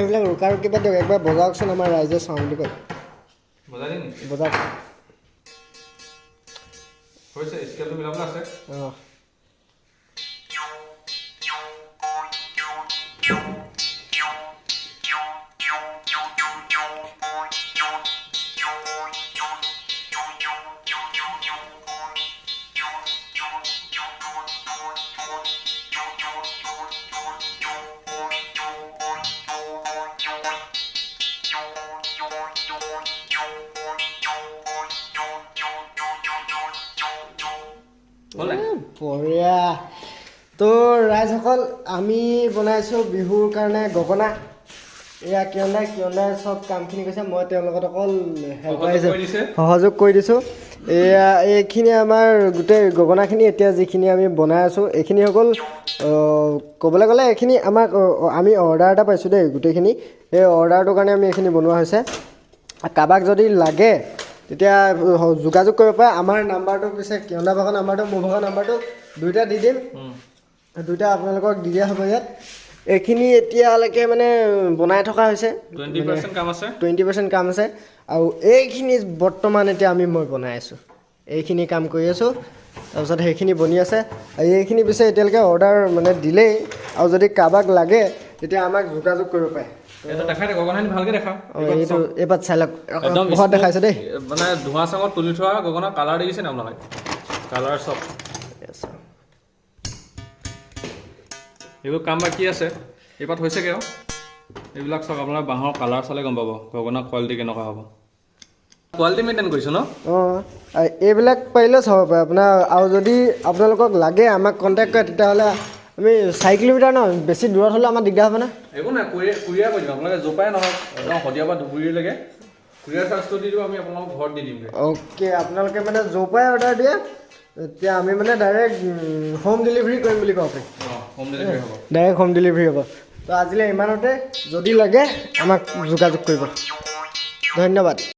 এইবিলাক ৰোকা ৰোকি বাদ দিয়ক, একবাৰ বজাওকচোন, আমাৰ ৰাইজে চাওঁ বুলি কয়। বজাই দিম নেকি? বজাওক। হৈছে, স্কেলটো মিলাবলৈ আছে। অঁ। হ'ল নাই? বঢ়িয়া। তো ৰাইজসকল, আমি বনাইছোঁ বিহুৰ কাৰণে গগনা। এয়া কিয়নাই কিয়নাই চব কামখিনি কৰিছে, মই তেওঁৰ লগত অকল হেল্প সহযোগ কৰি দিছে। সহযোগ কৰি দিছোঁ। এয়া এইখিনি আমাৰ গোটেই গগনাখিনি, এতিয়া যিখিনি আমি বনাই আছোঁ এইখিনি হৈ গ'ল। ক'বলৈ গ'লে এইখিনি আমাক আমি অৰ্ডাৰ এটা পাইছোঁ দেই গোটেইখিনি। সেই অৰ্ডাৰটোৰ কাৰণে আমি এইখিনি বনোৱা হৈছে। কাৰোবাক যদি লাগে তেতিয়া যোগাযোগ কৰিব পাৰে। আমাৰ নাম্বাৰটো পিছে কিয়না ভাগৰ নাম্বাৰটো, মোৰ ভাগৰ নাম্বাৰটো দুয়োটা দি দিম। দুয়োটা আপোনালোকক দি দিয়া হ'ব ইয়াত। এইখিনি এতিয়ালৈকে মানে বনাই থকা হৈছে। 20% কাম আছে। 20% কাম আছে আৰু এইখিনি বৰ্তমান এতিয়া মই বনাই আছোঁ, এইখিনি কাম কৰি আছোঁ। তাৰপিছত সেইখিনি বনি আছে আৰু এইখিনি পিছে এতিয়ালৈকে অৰ্ডাৰ মানে দিলেই। আৰু যদি কাৰোবাক লাগে তেতিয়া আমাক যোগাযোগ কৰিব পাৰে। এটা দেখাই দে, গগনাখিনি ভালকে দেখা। অঁ, এইটো এইপাত চাই লওক। একদম ঘৰত দেখাইছে দেই। মানে ধোঁৱা চাঙত তুলি থোৱা গগনা, কালাৰ দেখিছে নে আপোনালোকে? কালাৰ চব। এইবোৰ কাম বাকী আছে, এইপাত হৈছেগৈ আৰু। এইবিলাক চাওক আপোনালোকে, বাঁহৰ কালাৰ চালে গম পাব গগনা কোৱালিটি কেনেকুৱা হ'ব। কোৱালিটি মেইনটেইন কৰিছোঁ ন? অঁ, আৰু এইবিলাক পাৰিলেও চাব পাৰে আপোনাৰ। আৰু যদি আপোনালোকক লাগে আমাক কণ্টেক্ট কৰে, তেতিয়াহ'লে আমি 4 কিলোমিটাৰ ন, বেছি দূৰত হ'লেও আমাৰ দিগদাৰ হ'ব না। একো নাই, কুৰিয়াৰ কৰি দিম। আপোনালোকে য'ৰ পৰাই নহওক, একদম শদিয়াৰ পৰা ধুবুৰীলৈকে কুৰিয়াৰ চাৰ্জটো দি দিব, আমি আপোনালোকক ঘৰত দি দিমগৈ। অ'কে, আপোনালোকে মানে য'ৰ পৰাই অৰ্ডাৰ দিয়ে তেতিয়া আমি মানে ডাইৰেক্ট হোম ডেলিভাৰী কৰিম বুলি ক'ব পাৰি। অঁ, হোম ডেলিভাৰী হ'ব। ডাইৰেক্ট হোম ডেলিভাৰী হ'ব। তো আজিলৈ ইমানতে, যদি লাগে আমাক যোগাযোগ কৰিব। ধন্যবাদ।